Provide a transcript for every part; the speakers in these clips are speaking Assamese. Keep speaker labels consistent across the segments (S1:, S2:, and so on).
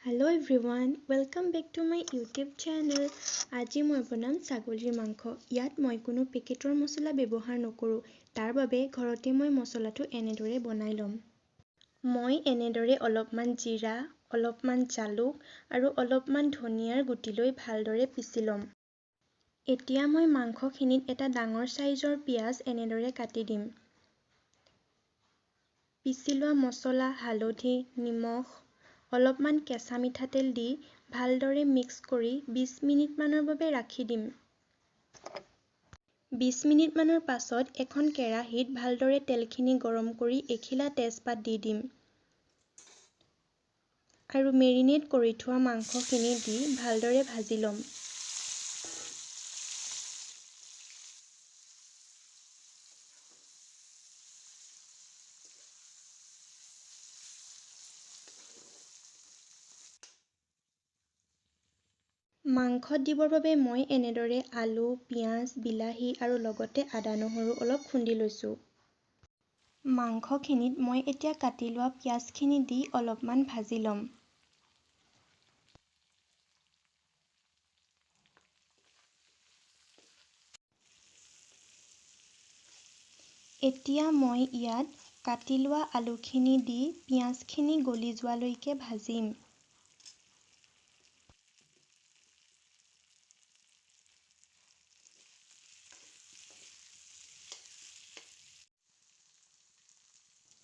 S1: Hello everyone, welcome back to my YouTube channel. আজি মই বনাম ছাগলীৰ মাংস। ইয়াত মই কোনো পেকেটৰ মছলা ব্যৱহাৰ নকৰোঁ, তাৰ বাবে ঘৰতে মই মছলাটো এনেদৰে বনাই ল'ম। মই এনেদৰে অলপমান জিৰা, অলপমান জালুক আৰু অলপমান ধনিয়াৰ গুটি লৈ ভালদৰে পিচি ল'ম। এতিয়া মই মাংসখিনিত এটা ডাঙৰ চাইজৰ পিঁয়াজ এনেদৰে কাটি দিম। পিচি লোৱা মছলা, হালধি, নিমখ, অলপমান কেঁচা মিঠাতেল দি ভালদৰে মিক্স কৰি 20 মিনিটমানৰ বাবে ৰাখি দিম। 20 মিনিটমানৰ পাছত এখন কেৰাহীত ভালদৰে তেলখিনি গৰম কৰি এখিলা তেজপাত দি দিম আৰু মেৰিনেট কৰি থোৱা মাংসখিনি দি ভালদৰে ভাজি ল'ম। মাংসত দিবৰ বাবে মই এনেদৰে আলু, পিঁয়াজ, বিলাহী আৰু লগতে আদা নহৰু অলপ খুন্দি লৈছোঁ। মাংসখিনিত মই এতিয়া কাটি লোৱা পিঁয়াজখিনি দি অলপমান ভাজি ল'ম। এতিয়া মই ইয়াত কাটি লোৱা আলুখিনি দি পিঁয়াজখিনি গলি যোৱালৈকে ভাজিম।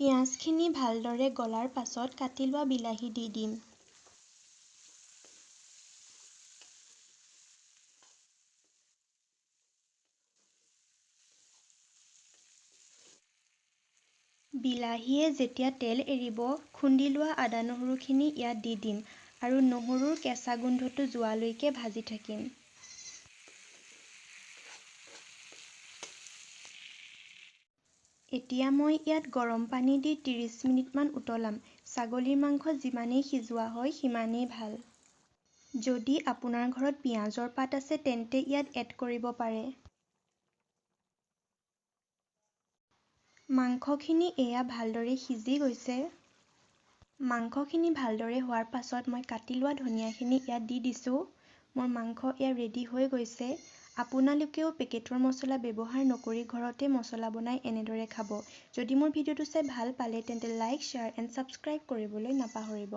S1: পিঁয়াজখিনি ভালদৰে গলাৰ পাছত কাটি লোৱা বিলাহী দি দিম। বিলাহীয়ে যেতিয়া তেল এৰিব, খুন্দি লোৱা আদা নহৰুখিনি ইয়াত দি দিম আৰু নহৰুৰ কেঁচা গোন্ধটো যোৱালৈকে ভাজি থাকিম। এতিয়া মই ইয়াত গৰম পানী দি 30 মিনিটমান উতলাম। ছাগলীৰ মাংস যিমানেই সিজোৱা হয় সিমানেই ভাল। যদি আপোনাৰ ঘৰত পিঁয়াজৰ পাত আছে তেন্তে ইয়াত এড কৰিব পাৰে। মাংসখিনি এয়া ভালদৰে সিজি গৈছে। মাংসখিনি ভালদৰে হোৱাৰ পাছত মই কাটি লোৱা ধনিয়াখিনি ইয়াত দি দিছোঁ। মোৰ মাংস এয়া ৰেডি হৈ গৈছে। আপোনালোকেও পেকেটৰ মছলা ব্যৱহাৰ নকৰি ঘৰতে মছলা বনাই এনেদৰে খাব। যদি মোৰ ভিডিঅ'টো চাই ভাল পালে তেন্তে লাইক, শ্বেয়াৰ এণ্ড ছাবস্ক্ৰাইব কৰিবলৈ নাপাহৰিব।